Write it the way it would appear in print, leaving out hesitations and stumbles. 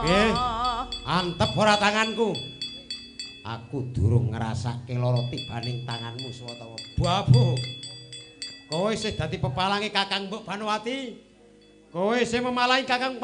Piye? Antep ora tanganku? Aku durung ngrasake lara tibaning tanganmu, Swatawa. Babu. Kowe isih dadi pepalange Kakang Mbok Banowati. Kowe isih memalangi Kakang